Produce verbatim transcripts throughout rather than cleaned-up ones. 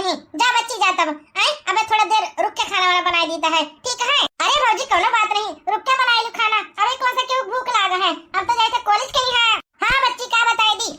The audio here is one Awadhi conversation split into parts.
नहीं, जा बच्ची जा तब। आए, अबे थोड़ा देर रुक के खाना वाना बनाई दीता है, ठीक है? अरे भौजी, कौनो बात नहीं, रुक के बनाई लू खाना। अबे कौन सा क्यों भूख लाग है, अब तो जाए थे कॉलेज के ही है। हाँ बच्ची, का बताई दी,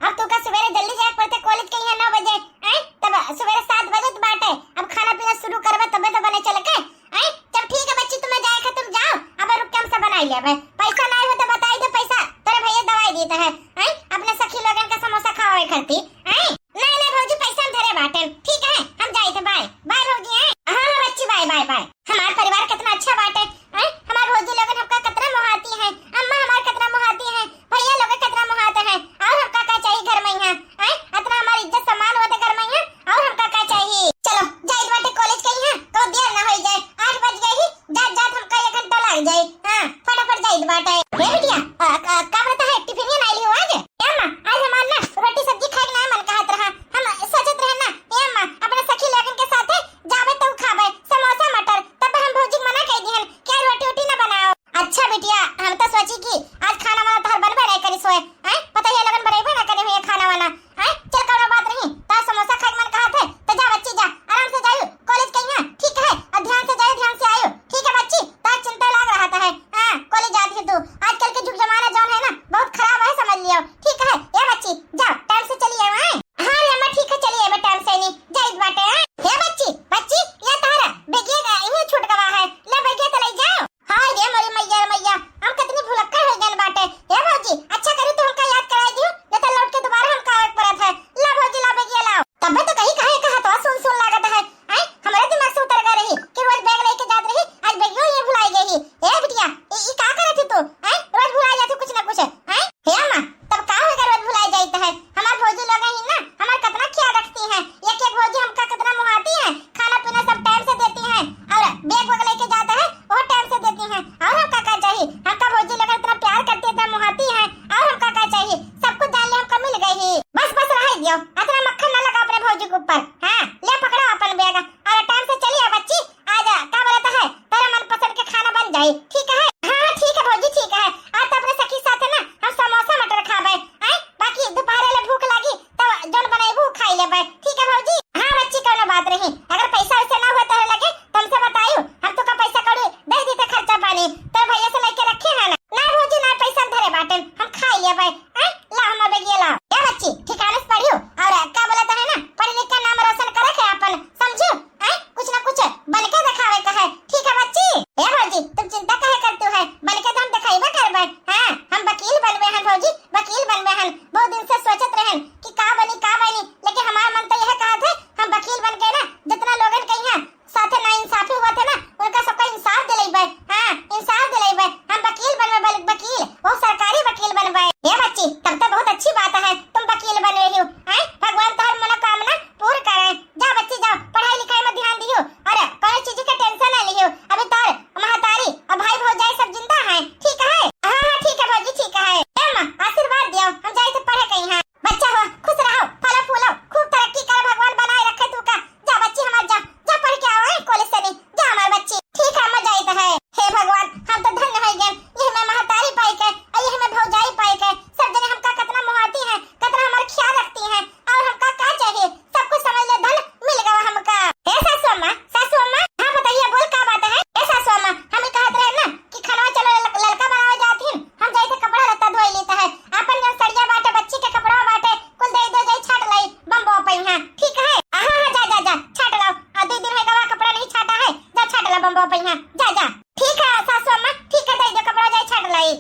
अब तू का सुबेरे जल्दी जाए पड़ते कॉलेज के यहाँ नौ बजे, आए, तब सुबेरे सात बजे तो बाटे, अब खाना पीना शुरू करबे तबे तो बने चल के। आए, चल ठीक है बच्ची, तुम्हें जाए खातिर जाओ, अब रुक के हम सब बनाई लेबे। पैसा नहीं हो तो बताई दे, पैसा तेरे भैया दवाई देते हैं, आए, अपने सखी लोगन का समोसा खावे खातिर। आए, नहीं नहीं भौजी, पैसा हम धरे बाटे, ठीक है, हम जाए थे, बाय बाय भौजी। आए, हाँ हाँ बच्ची, बाय बाय बाय। हमार परिवार कितना अच्छा बाटे, आए, हमार भौजी लोगन हमका कितना मोहाती है, अम्मा हमार कितना मोहाती है, भैया लोग कितना मोहाते हैं, और हमका का चाहिए घर में यहाँ? आए, इतना हमार इज्जत सम्मान होते घर में यहाँ, और हमका का चाहिए? चलो, जाइत बाटे कॉलेज के यहाँ, तो देर ना होई जाए, आठ बज गए ही, जात जात हमका एक घंटा लग जाए। हाँ, फटाफट जाइत बाटे। हे बिटिया, अ, अ, का बोलता है, टिफिनिया नहीं लियो आज? ए अम्मा, आज हमार ना रोटी सब्जी खाए के ना मन कहत रहा, हम सोचत रहे ना, ए अम्मा, अपने सखी लोगन के साथे जाबे तो खाबे समोसा मटर, तब हम भौजी के मना कह दिहन कि आज रोटी वोटी ना बनाओ। अच्छा बिटिया, हम तो सोची कि आज खाना वाना तोहर बनबे नहीं करी सोए, हैं? पता ही लगन बनबे ना करे हुए खाना वाना, हैं? चल कौनो बात नहीं, तोहर समोसा खाए के मन कहत है, तो जा बच्ची जा, आराम से जायु कॉलेज के यहाँ, ठीक है? और ध्यान से जायु, ध्यान से आयु, ठीक है बच्ची? तोहर चिंता लाग रहा था है, हाँ, कॉलेज जाती है तू। आजकल के जुग जमाना जौन है ना, बहुत खराब है, समझ लियो, ठीक है? ए बच्ची, जाओ, टाइम से चली आयो, हैं? हाँ रे अम्मा, ठीक है, चली आयो, टाइम से नहीं, जाइत बाटे, हैं? ए बच्ची, बच्ची, ये तोहरा बेगिया का इहे छूट गवा है, ले बेगिया तो ले जाओ। हाय रे मोरी मैया रे मैया, हम कितनी भुलक्कड़ हो गए बाटे। हे भौजी, अच्छा करी तू हमका याद कराई दियो, नहीं तो लौट के दोबारा हमका आवे के पड़त है। ला भौजी, ला बेगिया लाओ। तबे तो कहीं कहे का हथवा सुन सुन लागत है। आए, हमारे दिमाग से उतर गए रही कि रोज बैग लेके जात रही, आज बैगियो ये भुलाई गई। ए बिटिया, ई, ई का करत है तू? आए, रोज भुलाई जाती कुछ ना कुछ। आए, हे अम्मा, तब का होगा, रोज भुलाई जाइत है। हमार भौजी लोग ही ना हमार कितना ख्याल रखती हैं। एक एक भौजी हमका कितना मुहाती हैं, खाना पीना सब टाइम से देती हैं और बैग वैग लेके जाता है वो टाइम से देती हैं। और हमका का चाहिए? हमका भौजी लोग इतना प्यार करती है, इतना मुहाती हैं, और हमका का चाहिए? सब कुछ जान ले, हमका मिल गई ही। बस बस रहे दियो, इतना मक्खन ना लगा अपने भौजी के ऊपर। हाँ, ले पकड़ो अपन बैग और टाइम से चलिए बच्ची। आज का बोलता है, तेरा मनपसंद के खाना बन जाए, ठीक है? हाँ हाँ, ठीक है भौजी, ठीक है। आज तो अपने सखी साथे ना हम समोसा मटर खाबे, हैं? बाकी दोपहर ले भूख लागी तब जौन बनाइबू खाई लेबे, ठीक है भौजी? हाँ बच्ची, कौनो बात नहीं, अगर पैसा वैसे ना हुआ तोहरे लगे तो हमसे बतायू, हम तुका पैसा कौड़ी दे दी तो खर्चा पानी तो भैया से लेके रखे हैं ना। ना भौजी, ना पैसा धरे बाटे, हम खाई लेबे। आय, ला हमार बेगिया ला। ए बच्ची, ठिकाने से पढ़ियो और का बोलत है ना, पढ़ लिख के नाम रोशन करे के अपन, समझू? आय, कुछ ना कुछ बन के दिखावे के है, ठीक है बच्ची? ए भौजी, तुम चिंता काहे करतू है, बन के तो हम दिखाइबे करबे। हाँ, हम वकील बनबे हन भौजी, वकील बनबे हन। बहुत दिन से सोचत रहन कि का बनी, का बनी, लेकिन हमार मन तो यह कहत है हम वकील बन के ना जितना लोगन के यहाँ साथे ना इंसाफी हुआ थे ना, उनका सबका इंसाफ दिलइबे। हाँ, इंसाफ दिलइबे। हम वकील बनबे, बल-, वकील, वो सरकारी वकील बनबे। ये बच्ची, तब तो बहुत अच्छी बात है, तुम वकील बन रही हो। हैं? भगवान तोहर मनोकामना पूर्ण करे। जा बच्ची, जाओ, पढ़ाई लिखाई में ध्यान दियो और कौनो चीज के टेंशन ना लियो। अभी तोहर महतारी और भाई भौजाई सब जिंदा हैं, ठीक है? हाँ हाँ, ठीक है भौजी, ठीक है। ए माँ, आशीर्वाद दियो, हम जाए थे पढ़े कहीं हैं। बच्चा हो, खुश रहो, फलो फूलो, खूब तरक्की करो, भगवान बनाए रखे तू का। जा बच्ची हमार, जा, जा पढ़ के आओ, हैं, कॉलेज से नहीं, जा हमार बच्ची। ठीक है, अम्मा जाइत है। हे भगवान, हम तो धन्य हो गए, यही में महतारी पाई के, और यही में भौजाई पाई के, सब जने हमका कितना मोहाती हैं, कितना हमार ख्याल रखती हैं, और हमका का चाहिए, सब कुछ समझ ले, धन मिल गवा हमका। हे सासू अम्मा, सासू अम्मा, हाँ बताइए, बोल का बात है? हे सासू अम्मा, हम ही कहत रहे ना कि खनवा चलो लल-, ललका बनावे जात ही, हम जाइत है कपड़ा लत्ता धोई लेता है, अपन जौन सड़िया बाटे, बच्ची के कपड़ा बाटे, कुल दे दे जाई, छाट लाई, बम्बो पइहा, ठीक है? हाँ हाँ, जा जा जा, छाट लाओ। आ दो दिन है गवा कपड़ा नहीं छाटा है, जा छाट ला बम्बो पइहा, जा जा। ठीक है सासू अम्मा, ठीक है, दे दो कपड़ा, जाई छाट लाई।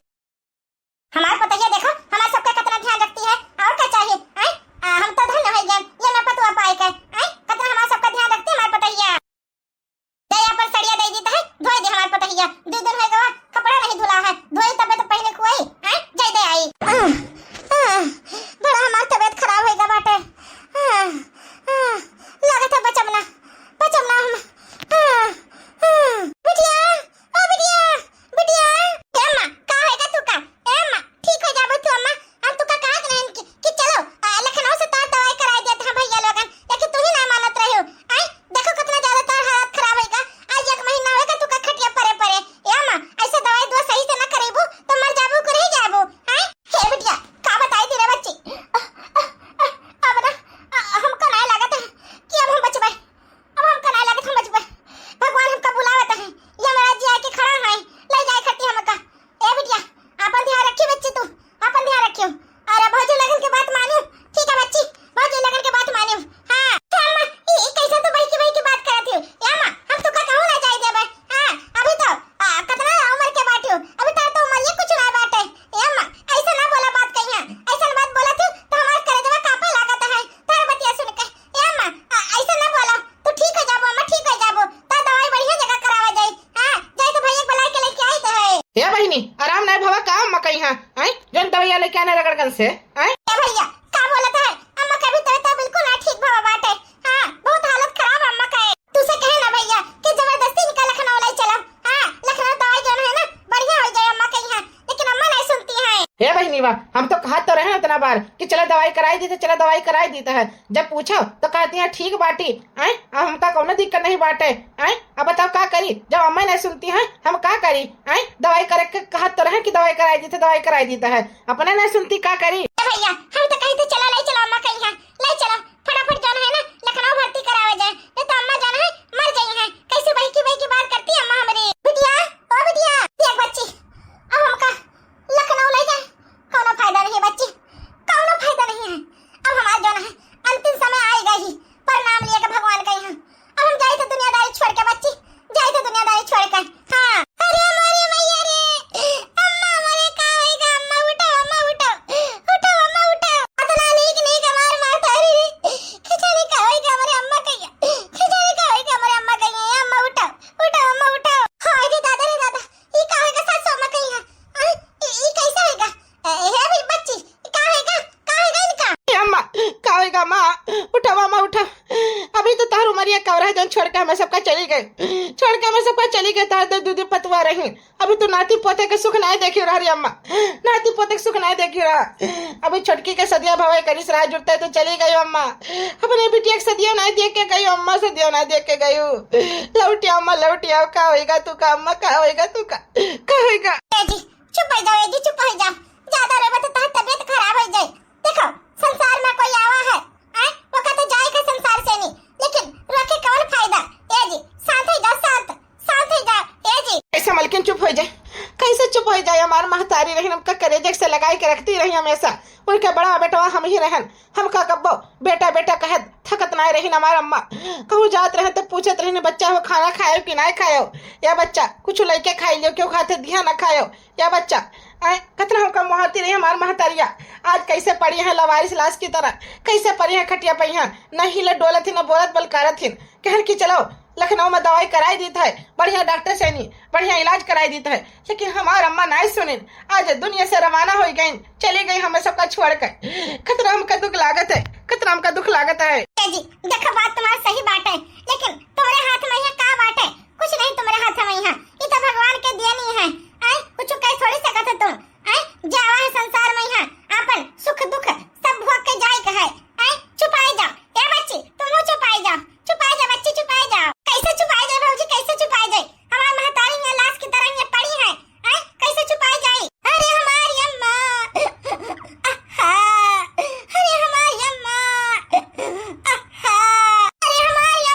हमार पतैया देखो, हमार सबका कितना ध्यान रखती है, और का चाहिए? आय, आ, हम तो धन्य हो गए, ये ना पतुआ पाए के, आय, कितना हमार सबका ध्यान रखती है हमार पतैया। दे अपन सड़िया दे दी तो है, धोई दे हमार पतैया। दो दिन हो गवा, कपड़ा नहीं धुला है, धोई तबे तो पहले कुआई, आय, जाई दे आई। आह, आह, बड़ा हमार तबीयत खराब होएगा बाटे। आह, आह, लागत है बचब ना, बचब ना हम। आह, आह, बिटिया, से, आय? ए भैया, का बोलत है? अम्मा का भी तबीयत बिल्कुल ना ठीक भवा बाटे। हाँ, बहुत हालत खराब अम्मा का है। तू से कहे ना भैया कि जबरदस्ती इनका लखनऊ ले चला। हाँ, लखनऊ दवाई जौन है ना, बढ़िया हो जाए अम्मा के यहाँ, लेकिन अम्मा नहीं सुनती है। हे बहिनी बा, हम तो कहत तो रहे इतना बार कि चला दवाई कराई दीत है, चला दवाई कराई दीत है। जब पूछो तो कहती है ठीक बाटी, आय, अब हमका कौनो दिक्कत नहीं बाटे, आय। अब बताओ का करी, जब अम्मा नहीं सुनती है हम का करी, आय। दवाई करे के कहत तो रहे कि दवाई कराई दीत है, दवाई कराई दीत है, अपने नहीं सुनती का करी। ए भैया, हम तो कही थे चला ले चला अम्मा के यहाँ, ले चला फटाफट जौन है ना लखनऊ भर्ती करावे जाए, नहीं तो अम्मा जौन है मर जाई है। कैसे बहकी बहकी बात करती है अम्मा हमारी। बिटिया, ओ बिटिया, देख बच्ची, अब हमका लखनऊ ले जाए, कौनो फायदा नहीं है बच्ची, कौनो फायदा नहीं है। अब हमार जौन है अंतिम समय आएगा ही, प्रणाम लिए के भगवान के यहाँ। अब हम जाई थे दुनियादारी छोड़ के बच्ची, जाई थे दुनियादारी छोड़ के। हाँ। अरे मोरी मैया रे, अम्मा मोरे का होएगा, अम्मा उठो, अम्मा उठो, उठो अम्मा उठो। अतना नीक नीक हमार माता रे, खिचड़ी का होएगा हमारे अम्मा कहिया, खिचड़ी का होएगा हमारे अम्मा कहिया, ए अम्मा उठो, उठो अम्मा उठो। हाय रे दादा रे दादा, ई का होएगा सासू अम्मा कहिया, आ, ई, ई कैसा होएगा? ए, हे भी बच्ची, का होएगा? का होएगा इनका? ए अम्मा, का होएगा माँ? उठा अम्मा, उठा। अभी तो तोहर उमरिया कवरा है, जौन छोड़ के हमें सबका चली गई, छोड़ के हमें सबका चली गई। तोहर तो दू दू पतुआ रही, अभी तू नाती पोते के सुख नहीं देखी रहा रे अम्मा, नाती पोते के सुख नहीं देखी रहा। अभी छोटकी के सदिया भवे करिस रहा जुड़ते तो चली गई अम्मा, अपने बिटिया के सदिया नहीं देख के गई अम्मा, सदिया नहीं देख के गई। लौटिया अम्मा, लौटिया, का होएगा तू का अम्मा, का होएगा तू का, का होएगा? ए जी, चुप हो जाओ, ए जी, चुप हो जाओ। ज्यादा रोबे तो तोहर तबीयत खराब हो जाए। देखो, संसार में कोई आवा है, आय? ओका तो जाए के संसार से नहीं, लेकिन रोके कौन फायदा? ए जी, शांत हो जाओ, शांत, शांत हो जाओ, ए जी। कैसे मलकिन चुप हो जाए, कैसे चुप हो जाए? हमार महतारी रही, हमका करेजे से लगाई के रखती रही हमेशा। उनके बड़ा बेटवा हम ही रहन, हमका कब्बो बेटा बेटा कहत थकत नाय रही हमार अम्मा। कहूँ जात रहे तो पूछत रही, बच्चा हो खाना खायो कि नाय खायो? या बच्चा कुछ लइके खाई लियो, क्यों खाते दिया ना खायो? या बच्चा, आय, कतना हमका मुहाती रही हमार महतारिया। आज कैसे पड़ी है लवारिस लाश की तरह, कैसे पड़ी है खटिया पहिया, न हिले डोलत ही, न बोलत बलकारत ही। कहन कि चलो लखनऊ में दवाई कराई दीत है, बढ़िया डॉक्टर से नहीं, बढ़िया इलाज कराई दीत है, लेकिन हमार अम्मा नाय सुनिन। आज दुनिया से रवाना हो गईन, चली गई हमें सबका छोड़ के। कतना हमका दुख लागत है, कतना हमका दुख लागत है। ए जी, देखो बात तुम्हार सही बाटे, लेकिन तुम्हारे हाथ में यहाँ का बाटे? कुछ नहीं तुम्हारे हाथ में यहाँ, ये तो भगवान के देनी है। आय, कुछ कह थोड़ी सकत है तुम। आय, जे आवा है संसार में यहाँ, आपन सुख दुख सब भोग के जाए के है। आय, चुपाई जाओ, ए बच्ची, तुम चुपाई जाओ, चुपाई जाओ बच्ची, चुपाई जाओ। कैसे चुपाई जाए भौजी, कैसे चुपाई जाए? हमार महतारी यहाँ लाश की तरह यहाँ पड़ी है। आय, कैसे चुपाई जाए? अरे हमारी अम्मा, आहा, अरे हमारी अम्मा, आहा, अरे हमारी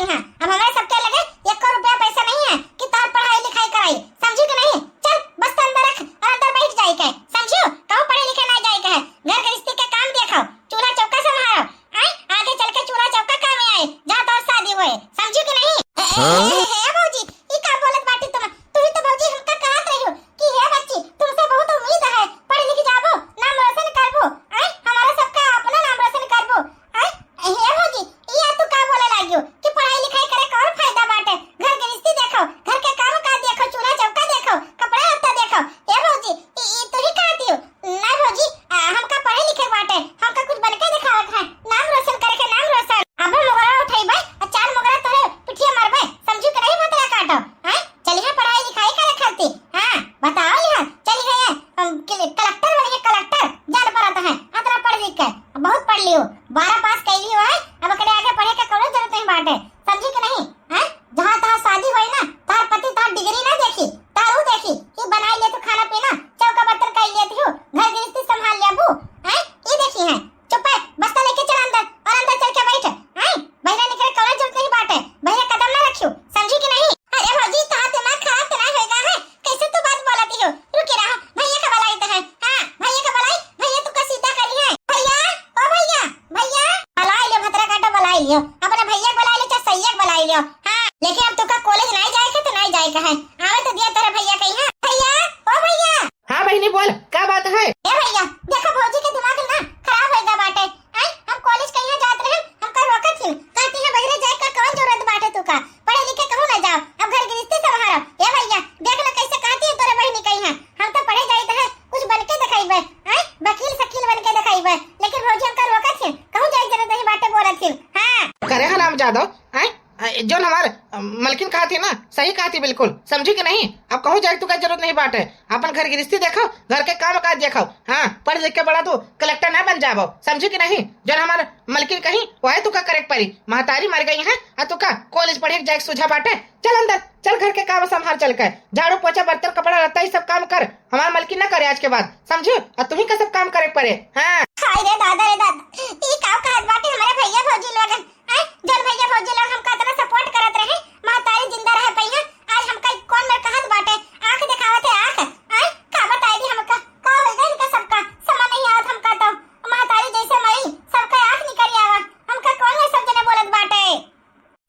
हाँ, अब हमरे सबके लगे एको रुपया पैसा नहीं है कि तोहर पढ़ाई लिखाई कराई, समझू कि नहीं? चल, बस्ता अंदर रख और अंदर बैठ जाई के, समझू? कहूँ पढ़े लिखे ना जाई के है, घर गृहस्थी के काम देखो, चूल्हा चौका संभालो, आए? आगे चल के चूल्हा चौका काम में आए, जहाँ तोहर शादी होए, समझू कि नहीं? ए, ए, हाँ? ए, ए, ए, भौजी, ई का बोलत बाटी तुम? तू ही तो भौजी हमका कहत रही हो कि हे बच्ची, तुमसे बहुत उम्मीद है, पढ़ लिख जाबो, नाम रोशन करबो, आए? हमारा सबका अपना नाम रोशन करबो, आए? हे भौजी, ई आ तू का बोले लागियो कि पढ़ाई लिखाई करे कौन फायदा बाटे? घर गृहस्थी देखो, घर के काम काज देखो, चूल्हा चौका देखो, कपड़ा लत्ता देखो। हे भौजी, ई, ई तू ही कहती हो? नहीं भौजी, आ, हमका पढ़े लिखे के बाटे, हमका कुछ बन के दिखावे के है, नाम रोशन करे के, नाम रोशन। अब मोगरा उठैबे, आ चार मोगरा तोरे पिठिया मारबे, समझू के नहीं भतरा काटो, हैं? चलिए पढ़ाई लिखाई करे खाती, हाँ, बताओ यहाँ, चलिए, हम कल-, कलेक्टर बनिए, कलेक्टर, जान पड़त है, अतना पढ़ लिख के, बहुत पढ़ लियो, बारह पास कैली हो है, अब एकरे आगे पढ़े के कौनो जरूरत नहीं बाटे, समझी कि नहीं? हैं? जहाँ तहाँ शादी होई ना, तार पति तार डिग्री ना देखी, तार ऊ देखी कि बनाई ले तू खाना पीना, चौका बर्तन कर लेती हो, घर गृहस्थी संभाल लेबू, हैं? ई देखी है, चुप है, बस्ता लेके चल अंदर और अंदर चल के बैठ, हैं? बहिरा निकले कौनो जरूरत नहीं बाटे, बहिरा कदम ना रखियो, समझी कि नहीं? अरे भौजी, तोहार दिमाग खराब तो नहीं होएगा है? कैसे तू बात बोलती हो? रुकी रहा, भैया का बुलाई तो है। हाँ, भैया का बुलाई, भैया तू का सीधा करी है। भैया, ओ भैया, भैया, बुलाई लियो, भतरा काटो बुलाई लियो, अपने भैया को बुलाई लियो, चाहे सैया को बुलाई लियो। हाँ, लेकिन अब तू का कॉलेज नहीं जाए के तो नहीं जाए के है, आवे तो दिया तेरे भैया कहीं है। भैया, ओ भैया। हाँ बहिनी बोल, का बात है? ए भैया, देखो भौजी के दिमाग ना खराब होएगा बाटे, आय, हम कॉलेज कहिया जात रहे, हमका रोकत हिन, कहती है, "बहिरे जाए का कौन जरूरत बाटे तू का? पढ़े लिखे कहूँ ना जाओ, अब घर गृहस्थी संभारो।" ए भैया, देख लो कैसे कहती है तोरे बहिनी कहिया, हम तो पढ़े जाइत है, कुछ बन के दिखाइबे, आय, वकील शकील बन के दिखाइबे, लेकिन भौजी हमका रोकत हिन, कहूँ जाए जरूरत नहीं बाटे बोलत हिन। हाँ। करे हराम जादो, आय, अ, जौन हमार, अ, मलकिन कहत ही ना, सही कहत ही बिल्कुल, समझी कि नहीं? अब कहूँ जाए तू का जरूरत नहीं बाटे, अपन घर गृहस्थी देखो, घर के काम काज देखो। हाँ, पढ़ लिख के बड़ा तू कलेक्टर ना बन जाबो, समझी कि नहीं? जौन हमार मलकिन कहीं, वही तू का करे के पड़ी। महतारी मर गई है, आ तू का कॉलेज पढ़े के जाए के सूझा बाटे? चल अंदर, चल घर के काम संभाल चल के, झाड़ू पोछा बर्तन कपड़ा लत्ता ई सब काम कर, हमार मलकिन ना करे आज के बाद, समझी? और तुम्ही का सब काम करे के पड़े। हाँ। हाय रे दादा रे दादा, ई का कहत बाटे हमारे भैया भौजी लोगन? हैं? जौन भैया भौजी लोग हमका इतना सपोर्ट करत रहे, महतारी जिंदा रह पइहा, आज हमका ई कौन मेर कहत बाटे, आँख देखावत है आँख, हैं? का बताई दी हमका, का होइगा इनका सबका, समझ नहीं आवत हमका तो, महतारी जैसे मरी, सबका आँख निकल आवा, हमका कौन है सब जने बोलत बाटे।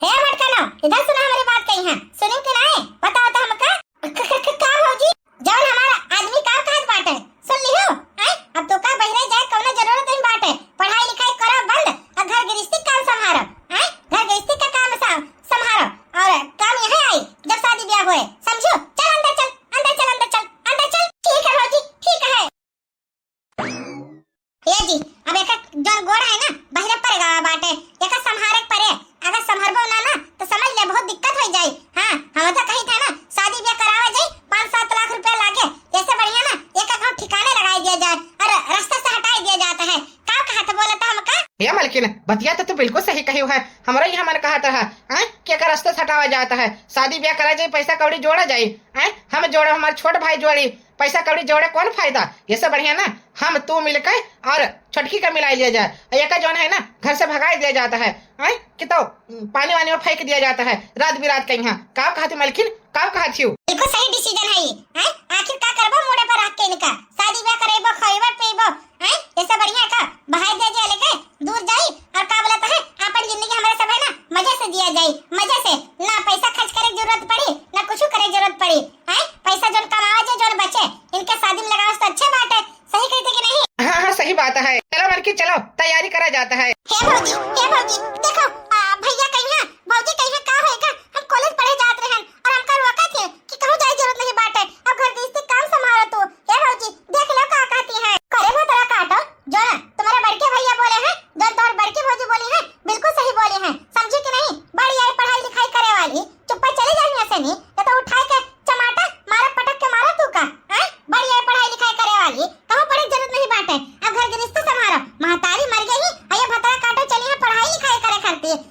हे भटकनो, इधर सुना हमारी बात कही है, सुनी कि नहीं, बताओ तो हमका। क-, क-, क-, का भौजी? जौन हमार आदमी का कहत बाटे, सुन लिहो, हैं? अब तोका बहिरे जाए कौनो जरूरत नहीं बाटे। पढ़ाई लिखाई करो बंद, आ घर गृहस्थी काम संभारो, हैं? घर गृहस्थी का काम सा-, संभारो, और काम यहाँ आई जब शादी ब्याह होए, समझो? चल अंदर चल, अंदर चल, अंदर चल, अंदर चल। ठीक है भौजी, ठीक है। ए जी, अब एक जौन गोड़ है ना, बहिरे पड़ गवा बाटे, एक संभारे के पड़े। अगर संभरबो ना ना, तो समझ ले बहुत दिक्कत हो जाई। हाँ, हम तो कही था ना, शादी ब्याह करावा जाई, पाँच सात लाख रुपया लागे, ऐसे बढ़िया ना एक गाँव ठिकाने लगाई दिया जाए और रास्ता से हटाई दिया जाता है। का कहा था बोला था हमका? हे मलकिन, बतिया तो तू बिल्कुल सही कही है। हमरा यहाँ मन कहत रहा, हैं, कि एकर रास्ता से हटावा जात है, शादी ब्याह करा जाई, पैसा कौड़ी जोड़ा जाई, हैं, हम जोड़े, हमार छोट भाई जोड़ी, पैसा कौड़ी जोड़े कौन फायदा? ये से बढ़िया ना हम तू मिलके और छोटकी का मिलाई लिया जाए। और एका जौन है ना, घर से भगाई दिया जाता है, हैं? कि तो पानी वानी में फेंक दिया जाता है रात बिरात का। यहाँ का कहत ही मलकिन, का कहत ही? बिल्कुल सही डिसीजन है ये, हैं? आखिर का करबो मुड़े पर रख के इनका? शादी ब्याह करेबो, खइबो, पीबो, हैं? ये से बढ़िया का बहाई दिया जाए लेके दूर जाई और का बोलत है, अपन जिंदगी हमारे सब है ना मजे से जिया जाई, मजे से, ना पैसा खर्च करे के जरूरत पड़ी, ना कुछ करे के जरूरत पड़ी, हैं? पैसा जौन कमावा जे, जौन बचे, इनके शादी में लगावे से तो अच्छे बाटे। सही कहते कि नहीं? हाँ, हाँ, सही बात है। चलो मलकिन, चलो, तैयारी करा जाता है। हे भौजी, हे भौजी, देखो, आ, भैया कहिया, भौजी कहिया का होएगा? हम कॉलेज पढ़े जात रहन और हमका रोकत है कि कहूँ जाए जरूरत नहीं बाटे। अब घर गृहस्थी काम संभालो तू। हे भौजी, देख लो का कहती है। करे भतरा काटो, जौन तुम्हारे बड़के भैया बोले हैं, जौन तुम्हारे बड़के भौजी बोली हैं, बिल्कुल सही बोली हैं, समझी कि नहीं? बड़ी आई पढ़ाई लिखाई करे वाली, चुप्पा चली जाई यहाँ से नहीं, या तो उठाए के चमाटा मारा, पटक के मारा तू का, हैं? बड़ी आई पढ़ाई लिखाई करे वाली, कहूँ पढ़े के जरूरत नहीं बाटे। अब घर गृहस्थी संभारो, महतारी मर गई, अये भतरा काटो, चली है पढ़ाई लिखाई करे खातिर।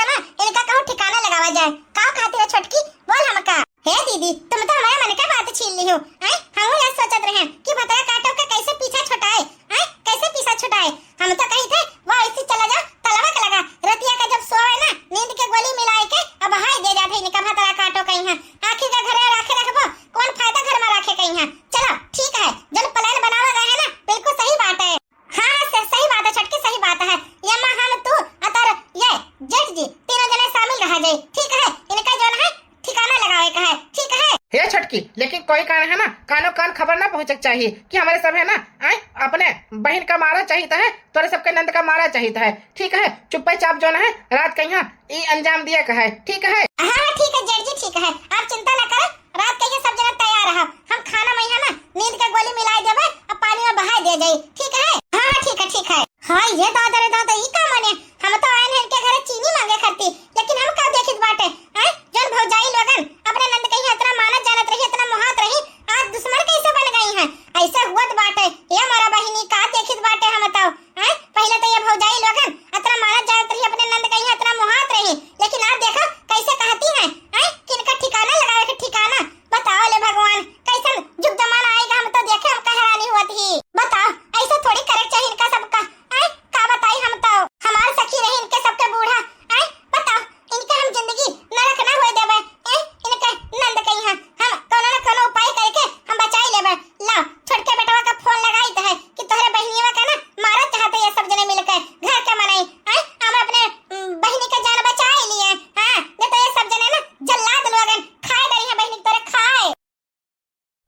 ना, इनका कहूँ ठिकाना लगावा जाए। का कहती रे छोटकी, बोल हमका। हे दीदी, तुम तो हमारे मन का बात छीन लिहो। आय, हम यह सोचत रहे कि भतरा काटो के कैसे पीछा छुटाए, आय, कैसे पीछा छुटाए। हम तो कही थे, वो ऐसी चला जा तलवा के लगा, रतिया का जब सोवे ना, नींद के गोली मिलाए के अब हाय दे जाते इनका भतरा काटो कहीं है। आखिर का घरे राखे रखबो, कौन फायदा घर में राखे कहीं है। चलो ठीक है, जन plan बनावा गए है ना, बिल्कुल सही बात है। हाँ, हाँ, स-, सही बात है छोटकी, सही बात है। ये माँ हम तू अतर ये जेठ जी तीनों जने शामिल रहा जाए, ठीक है? इनका जो है ठिकाना लगावे का है, ठीक है? हे छोटकी, लेकिन कोई कान है ना, कानो कान खबर ना पहुँचक चाहिए कि हमारे सब है ना, आय, अपने बहन का मारा चाहित है, तोरे सबके नंद का मारा चाहित है, ठीक है? चुप्पे चाप जो है रात कहीं ई अंजाम दिए का है, ठीक है? हाँ, हाँ, ठीक है जेठ जी, ठीक है, आप चिंता ना करो, रात कहीं सब जने तैयार रहा, हम खाना में है ना नींद के गोली मिला देवे, अब पानी में बहा दे जाई, ठीक है? हाँ, हाँ, ठीक है, ठीक है। हाँ, ये दादा रे दादा, ई का माने? हम तो आए हैं इनके घरे चीनी मांगे खाती, लेकिन हम का देखित बाटे, हैं? जौन भौजाई लोगन अपने नंद कहीं इतना मानत जानत रही, इतना मोहात रही, आज दुश्मन कैसे बन गई हैं? ऐसे हुअत बाटे, ये हमारा बहिनी का देखित बाटे हम तो, हैं? पहले तो ये भौजाई लोगन इतना मानत जानत रही, अपने नंद कहीं इतना मोहात रही, लेकिन आज देखो कैसे कहती हैं, हैं? कि इनका ठिकाना लगावे के ठिकाना। बताओ ले भगवान, कैसन जुग जमाना आएगा, हम तो देखे हमका हैरानी हुआ थी। बताओ, ऐसा थोड़ी करे चाहिए इनका सबका। आय, का बताई हम तो, हमार सखी रही इनके सबके बूढ़ा। आय, बताओ, इनके हम जिंदगी नरक ना होए देबे। ए, इनके नंद कहीं है, हम कोनो न कोनो उपाय करके हम बचाई लेबे। लाओ, छोटके बेटवा का फोन लगाई तो है कि तोहरे बहिनिया का ना मारत चाहते ये सब जने मिलके घर के मनई। आय, हम अपने, उम, बहिनी का जान बचाए लिए। हाँ, नहीं तो ये सब जने ना जल्लाद लोगन खाए गई है बहिनी तोरे खाए।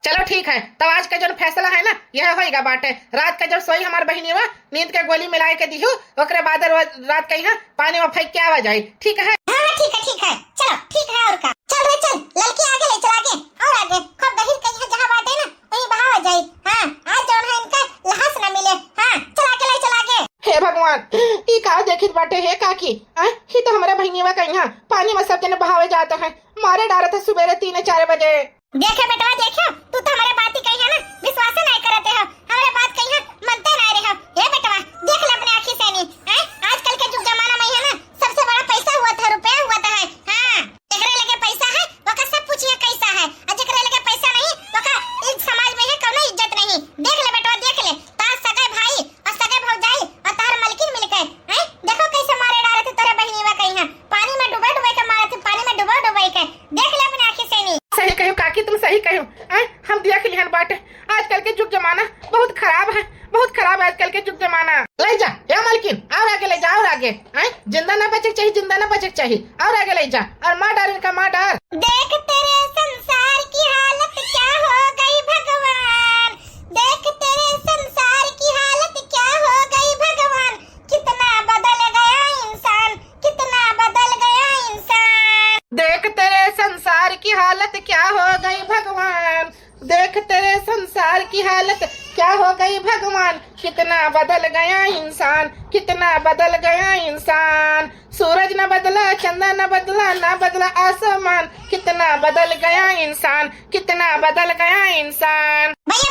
चलो ठीक है, तब आज का जौन फैसला है ना, यह होइगा बाटे। रात का जब सोई हमार बहिनी वा, नींद के गोली मिलाए के दिहू, ओकरे बाद रो-, रात का यहाँ पानी में फेंक के आवा जाई, ठीक है? हाँ, हाँ, ठीक है, ठीक है, चलो ठीक है, और का। चल रे चल, ललकी आगे ले चल आगे, और आगे, खूब गहिर के यहाँ जहाँ बाटे ना, वहीं बहावा जाई। हाँ, आज जौन है इनका लहास ना मिले। हाँ, चल आगे ले चल आगे। हे भगवान, ई का देखित बाटे हे काकी? आ, ही तो हमारे बहिनी वा का यहाँ पानी में सब जने बहावे जाता है, मारे डारत है सुबेरे तीन चार बजे। देखे बेटवा, देखे, तू तो हमारे बात ही कही है ना, विश्वास नहीं करते हो, हमारे बात कही है, मनते नहीं रहे हो। हे बेटवा, देख ले अपने आँखी से नहीं, हैं? आजकल के जुग जमाना में है ना, सबसे बड़ा पैसा हुआ था, रुपया हुआ था है। हाँ, जेकरे लगे पैसा है, ओका सब पूछिए कैसा है, और जेकरे लगे पैसा नहीं, ओका इस समाज में है कौनो इज्जत नहीं। देख ले बेटवा, देख ले, तार सगे भाई और सगे भौजाई और तार मलकिन मिलके, हैं? देखो कैसे मारे डारे थे तोरे बहिनी वा कहीं है, पानी में डुबे डुबे के मारे थे, पानी में डुबे डुबे के। देख ले अपने आँखी से नहीं। सही कहो काकी, तुम सही कहो। आय, हम देख लिहन बाटे, आजकल के जुग जमाना बहुत खराब है, बहुत खराब है आजकल के जुग जमाना। ले जा, ए मलकिन, और आगे ले जा, और आगे। आय, जिंदा ना बचे के चाहिए, जिंदा ना बचे के चाहिए, और आगे ले जा, और मार डार इनका, मार डार। देख तेरे संसार की हालत क्या हो गई भगवान, देख तेरे संसार की हालत क्या हो गई भगवान, कितना बदल गया इंसान, कितना बदल गया इंसान। देख तेरे संसार की हालत क्या हो गई भगवान, देख तेरे संसार की हालत क्या हो गई भगवान, कितना बदल गया इंसान, कितना बदल गया इंसान। सूरज न बदला, चंदा न बदला, ना बदला आसमान, कितना बदल गया इंसान, कितना बदल गया इंसान। भैया,